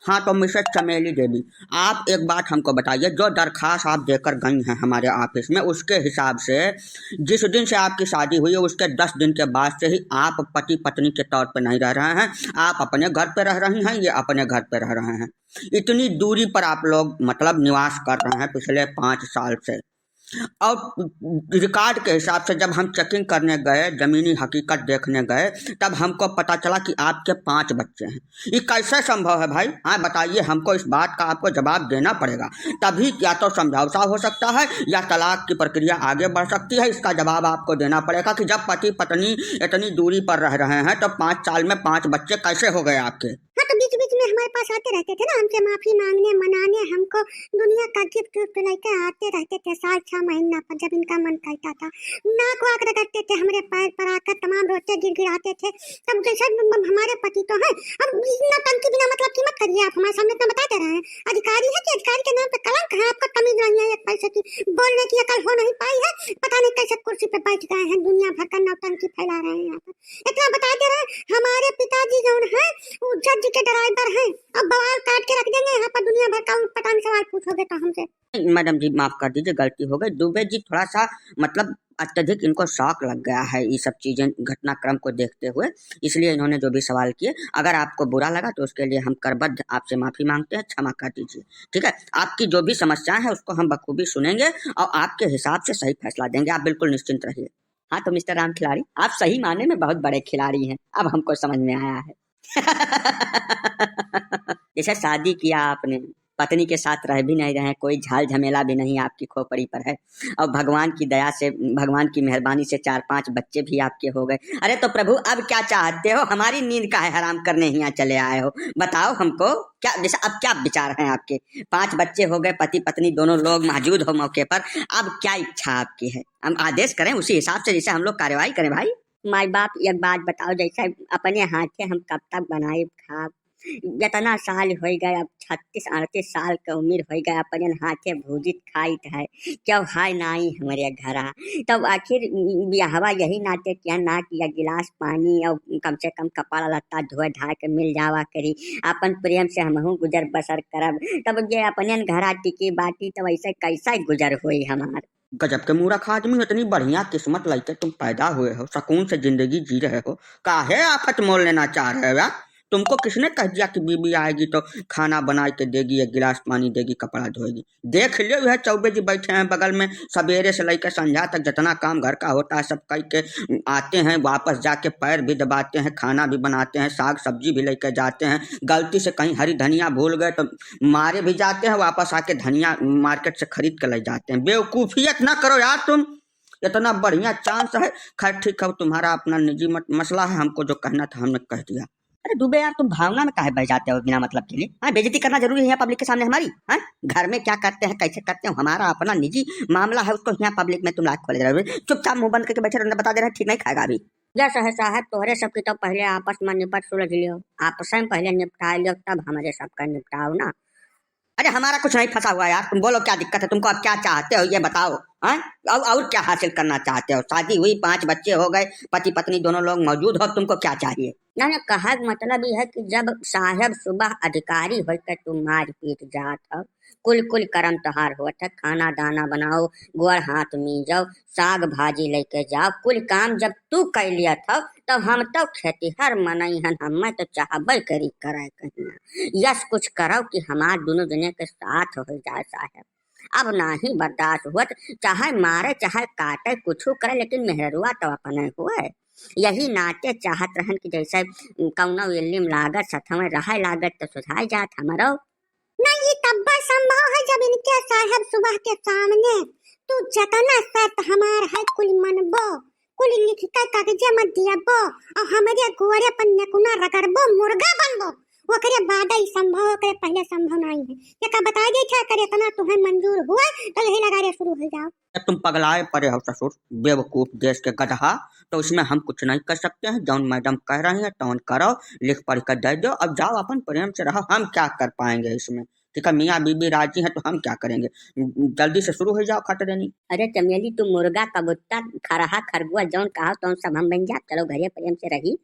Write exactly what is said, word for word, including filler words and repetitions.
हाँ, तो मिसेस चमेली देवी, आप एक बात हमको बताइए, जो दरखास्त आप देकर गई हैं हमारे ऑफिस में, उसके हिसाब से जिस दिन से आपकी शादी हुई है, उसके दस दिन के बाद से ही आप पति पत्नी के तौर पे नहीं रह रहे हैं, आप अपने घर पे रह रही हैं, ये अपने घर पे रह रहे हैं। इतनी दूरी पर आप लोग, मतलब, निवास कर रहे हैं पिछले पाँच साल से। और रिकॉर्ड के हिसाब से जब हम चेकिंग करने गए, जमीनी हकीकत देखने गए, तब हमको पता चला कि आपके पाँच बच्चे हैं। ये कैसे संभव है भाई? हाँ, बताइए हमको, इस बात का आपको जवाब देना पड़ेगा। तभी या तो समझौता हो सकता है या तलाक की प्रक्रिया आगे बढ़ सकती है। इसका जवाब आपको देना पड़ेगा कि जब पति पत्नी इतनी दूरी पर रह रहे हैं, तो पाँच साल में पाँच बच्चे कैसे हो गए आपके? हाँ, तो बीच बीच में हमारे पास आते रहते थे ना, हमसे माफी मांगने, मनाने, हमको दुनिया का गिफ्ट विफ्ट लेके आते रहते थे साल छह महीना पर, जब इनका मन करता था। नाक वाक रगड़ते थे हमरे पैर पर आकर, तमाम रोते गिड़गिड़ाते थे। तब जैसे म-, म-, हमारे पति तो हैं, अब नौटंकी बिना मतलब की मत करिए, आप हमारे सामने इतना बताते रहे हैं। अधिकारी है कि अधिकारी के नाम पे कलंक है, आपको तमीज नहीं है एक पैसे की, बोलने की अकल हो नहीं पाई है, पता नहीं कैसे कुर्सी पे बैठ गए हैं, दुनिया भर का नौटंकी फैला रहे हैं यहाँ पर। इतना बताते रहे, हमारे पिताजी जौन हैं, वो जज के ड्राइवर हैं, अब बवाल काट के रख देंगे यहाँ पर, दुनिया भर का उटपटांग सवाल पूछोगे तो हमसे। मैडम जी, माफ कर दीजिए, गलती हो गई। दुबे जी थोड़ा सा, मतलब, अत्यधिक इनको शॉक लग गया है ये सब चीजें, घटनाक्रम को देखते हुए, इसलिए इन्होंने जो भी सवाल किए। अगर आपको बुरा लगा तो उसके लिए हम करबद्ध आपसे माफी मांगते हैं, क्षमा कर दीजिए। ठीक है, आपकी जो भी समस्याएं हैं उसको हम बखूबी सुनेंगे और आपके हिसाब से सही फैसला देंगे, आप बिल्कुल निश्चिंत रहिए। हाँ तो मिस्टर राम खिलाड़ी, आप सही माने में बहुत बड़े खिलाड़ी हैं, अब हमको समझ में आया है। जैसे शादी किया आपने, पत्नी के साथ रह भी नहीं रहे, कोई झाल झमेला भी नहीं आपकी खोपड़ी पर है, और भगवान की दया से, भगवान की मेहरबानी से चार पांच बच्चे भी आपके हो गए। अरे तो प्रभु, अब क्या चाहते हो? हमारी नींद काहे हराम करने यहाँ चले आए हो? बताओ हमको, क्या, जैसे अब क्या विचार हैं आपके? पांच बच्चे हो गए, पति पत्नी दोनों लोग मौजूद हो मौके पर, अब क्या इच्छा आपकी है? हम आदेश करें उसी हिसाब से, जैसे हम लोग कार्यवाही करें भाई। माई बाप, एक बात बताओ, जैसे अपने हाथे हम कब तक बनाई खाब? इतना साल होई गए, अब छत्तीस अड़तीस साल के उम्र होई गए, अपने हाथे भूजित खाइत है, क्यों है नाई हमरे घरा? तब आखिर बियाहवा यही नाते किया ना कि एक गिलास पानी और कम से कम कपड़ा लत्ता धोए धाए के मिल जावा करी, अपन प्रेम से हमहू गुजर बसर करब। तब जे अपने घरा टिकी बाटी, तब ऐसे कैसा गुजर होई हमार? गजब के मूर्ख आदमी हो, इतनी बढ़िया किस्मत लइके तुम पैदा हुए हो, सुकून से जिंदगी जी रहे हो, काहे आफत मोल लेना चाह रहे हो यार? तुमको किसने कह दिया कि बीबी आएगी तो खाना बना के देगी, एक गिलास पानी देगी, कपड़ा धोएगी? देख लियो, यह चौबे जी बैठे हैं बगल में, सवेरे से लेकर संझा तक जितना काम घर का होता है सब करके आते हैं, वापस जाके पैर भी दबाते हैं, खाना भी बनाते हैं, साग सब्जी भी लेकर जाते हैं। गलती से कहीं हरी धनिया भूल गए तो मारे भी जाते हैं, वापस आके धनिया मार्केट से खरीद के ले जाते हैं। बेवकूफियत ना करो यार तुम, इतना बढ़िया चांस है। खैर ठीक है, तुम्हारा अपना निजी मत-, मसला है, हमको जो कहना था हमने कह दिया। अरे दुबे यार, तुम भावना में काहे बह जाते हो बिना मतलब के लिए? हाँ, बेइज्जती करना जरूरी है यहाँ पब्लिक के सामने हमारी? हाँ, घर में क्या करते हैं, कैसे करते हैं, हमारा अपना निजी मामला है, उसको यहाँ पब्लिक में तुम लाके खोले जा रहे हो। चुपचाप मुंह बंद करके बैठे रहो, बता दे रहे हैं, ठीक नहीं खाएगा अभी। जस है साहब, तोहरे सबकी तो पहले आपस में निपट सुलझ लियो, आपस में पहले निपटा लियो, तब हमरे सबका निपटाओ ना। अरे हमारा कुछ नहीं फंसा हुआ यार, तुम बोलो क्या दिक्कत है तुमको, अब क्या चाहते हो ये बताओ, हाँ? और, और क्या हासिल करना चाहते हो? शादी हुई, पांच बच्चे हो गए, पति पत्नी दोनों लोग मौजूद हो, तुमको क्या चाहिए? ना, ना, कहा के मतलब ये है कि जब साहेब सुबह अधिकारी होके तू मारपीट जात हो, कुल कुल करम तोहार होत है, खाना दाना बनाओ, गोड़ हाथ मीजो, साग भाजी लेके जाओ, कुल काम जब तू कर लियत हो, तब हम तो खेतिहर मनई हन, हमें तो चाहबे करी करे कहीं ना। यस कुछ करो कि हमार दोनों जने के साथ हो जाए साहेब। अब नाही बर्दाश्त होत, चाहे मारे चाहे काटे कुछू करे, लेकिन मेहरुआ तो अपने हुए। यही नाते चाहत रहन कि जैसे कौनो इल्लिम लागत सथवे रहे लागत तो सुझाए जात हमरो। ना, ये तब्बे संभव है जब इनके साहेब सुबह के सामने तू जतना शर्त हमार है कुल मनबो, कुल लिख के कागजे मत दियबो और हमरे गोड़े पर नेकुना रगड़बो, मुर्गा बनबो, ओकरे बाद ही संभव, ओकरे पहले संभव नहीं है। ये का बताई देत है, अगर इतना तुम्हें मंजूर हुआ तो यही लगारे शुरू हो जाओ। तुम पगलाए पड़े हो ससुर, बेवकूफ देश के गधा, तो इसमें हम कुछ नहीं कर सकते हैं। जौन मैडम कह रही हैं तौन करो, लिख पढ़ कर दे दो, अब जाओ अपन प्रेम से रहो, हम क्या कर पाएंगे इसमें? ठीक है, मियाँ बीबी राजी हैं तो हम क्या करेंगे? जल्दी से शुरू हो जाओ खट देनी। अरे चमेली, तू मुर्गा, कबूतर, खरहा, खरगोश, जौन कहो तौन सब हम बन जाब। चलो घरे प्रेम से रही,